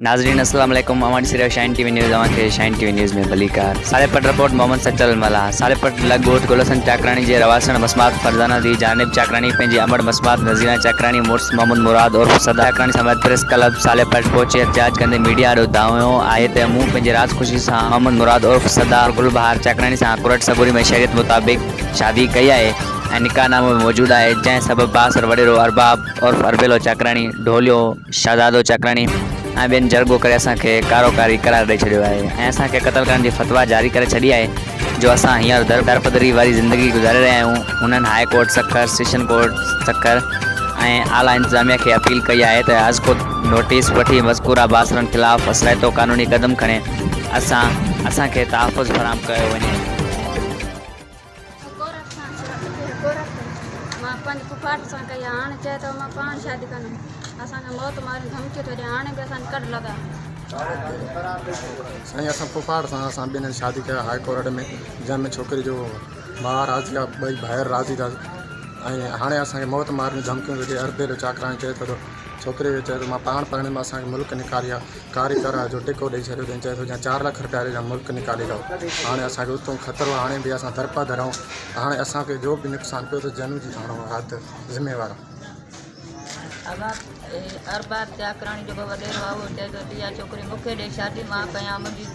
ناظرين اسلام عليڪم اوهان ڏسي رهيا شاهين ٽي وي نيوز اوهان کي شاهين ٽي وي نيوز ۾ ڀليڪار ساليپٽ رپورٽ محمد سچل ملاح ساليپٽ لڳ ڳوٺ گل حسن چاڪراڻي جي رهواسڻ مسمات فرزانه ڌيء جانب چاڪراڻي پنهنجي امڙ مسمات نذيران چاڪراڻي مڙس محمد مراد عرف سدا چاڪراڻي سميت پريس ڪلب ساليپٽ پهچي احتجاج ڪندي ميڊيا آڏو دانهيو آهي ته مون پنهنجي راز خوشي سان محمد مراد عرف سدا گل بهار چاڪراڻي سان ڪورٽ سڳوري ۾ شريعت مطابق شادي ڪئي آهي ۽ نڪاح نامو به موجود آهي جنهن سبب بااثر وڏيرو ارباب عرف اربيلو چاڪراڻي ڍوليو شهزادو چاڪراڻي ۽ ٻين جرڳو ڪري اسان کي ڪارو ڪاري قرار ڏئي ڇڏيو آهي ۽ اسان کي قتل ڪرڻ جي فتويٰ جاري ڪري ڇڏي آهي جو اسان هينئر در پڌري واري زندگي گذاري رهيا آهيون. هنن high court Sukkur, session court Sukkur ۽ اعليٰ انتظاميا کي اپيل ڪئي آهي ته ازخود نوٽيس وٺي مذڪوره بااثرن خلاف اثرائتو قانوني قدم کڻي اسان اسان کي تحفظ فراهم ڪيو وڃي. گورک سان شادي ڪئي گورک مان پنهنجي پڦاٽ سان ڪئي آهي هاڻي چئي ٿو مان پاڻ شادي ڪندم اسان کي موت ماريون ڌمڪيون ٿو ڏي هاڻي به اسان جي ڪڍ لڳا. سائين اسان پڦاٽ سان اسان ٻنهين شادي ڪئي هاء ڪورٽ ۾ جنهن ۾ ڇوڪري جو ماء راضي آ ٻئي ڀائر راضي ٿا ۽ هاڻي اسان کي موت مارڻ جون ڌمڪيون ٿو ڏي اربيلو چاڪراڻي چئي ٿو ته ڇوڪري کي چئي ٿو مان پاڻ پرڻيم اسان کي ملڪ نڪالي آ ڪاري ڪرڻ جو ٽيڪو ڏئي ڇڏيو اٿئين چئي ٿو يا چار لک رپيا ڏي يا ملڪ نڪالي لاء هاڻي اسان کي اتو خطرو آهي هاڻي به اسان درپا ڌرئون هاڻي اسان کي جو به نقصان پيو ته جنو جي ٿاڻو حد ذميوار آهي. ارباب چاڪراڻي جيڪو وڏيرو آهي اهو چئي ٿو ته اها ڇوڪري مون کي ڏي شادي مان ڪيان منهنجي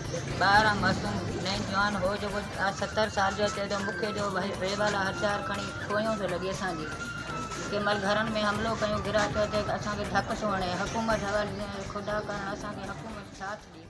ٻار آهي معصوم نئين جوان هو جيڪو 70 سال جو آهي چئي ٿو مون کي ڏيو ريوالا هٿيار کڻي پويون ٿو لڳي اسان جي ڪنهن مهل گهرن ۾ حملو ڪيون گرا ٿيو ته اسان کي ڌڪ ٿو هڻي حڪومت حوالي خدا ڪارڻ اسان کي حڪومت ساٿ ڏي.